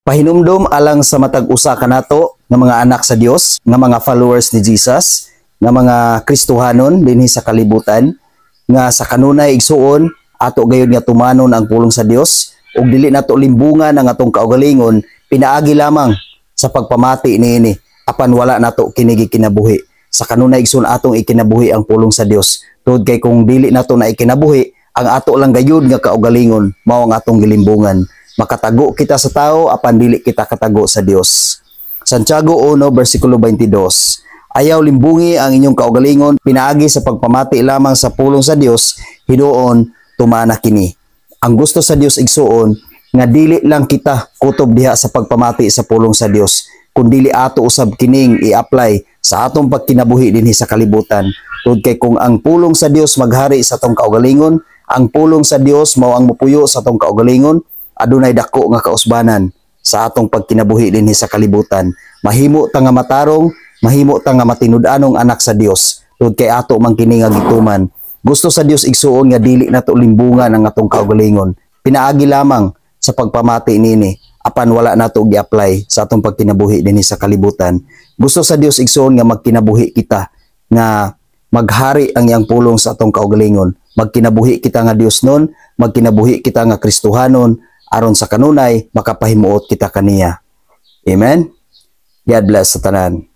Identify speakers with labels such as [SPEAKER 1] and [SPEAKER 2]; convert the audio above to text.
[SPEAKER 1] Pahinumdom alang sa matag usa kanato nga mga anak sa Dios, nga mga followers ni Jesus, nga mga Kristohanon dinhi sa kalibutan, nga sa kanunay, igsuon, ato gayud nga tumanon ang pulong sa Dios ug dili nato limbungan ang atong kaugalingon pinaagi lamang sa pagpamati niini apan wala nato kini gikinabuhi. Sa kanunay, igsuon, atong ikinabuhi ang pulong sa Dios, tungod kay kung dili nato na ikinabuhi, ang ato lang gayud nga kaugalingon mao ang atong gilimbungan. Makatago kita sa tao apan dili kita katago sa Dios. Santiago 1 versikulo 22. Ayaw limbungi ang inyong kaugalingon pinaagi sa pagpamati lamang sa pulong sa Dios, hinuon tumana kini. Ang gusto sa Dios, igsuon, nga dili lang kita kutob diha sa pagpamati sa pulong sa Dios, kundili ato usab kining i-apply sa atong pagkinabuhi dinhi sa kalibutan. Tungod kay kung ang pulong sa Dios maghari sa atong kaugalingon, ang pulong sa Dios mao ang mupuyo sa atong kaugalingon, adunay dako nga kausbanan sa atong pagkinabuhi dinhi sa kalibutan. Mahimo ta nga matarong, mahimo ta nga matinud-anong anak sa Dios, tungod kay ato man kini nga gituman. Gusto sa Dios, igsuon, nga dili nato limbungan ang atong kaugalingon pinaagi lamang sa pagpamati nini apan wala nato gi-apply sa atong pagkinabuhi dinhi sa kalibutan. Gusto sa Dios, igsuon, nga magkinabuhi kita nga maghari ang iyang pulong sa atong kaugalingon. Magkinabuhi kita nga Dios nun, magkinabuhi kita nga Kristohanon, aron sa kanunay makapahimuot kita kaniya. Amen. God bless sa tanan.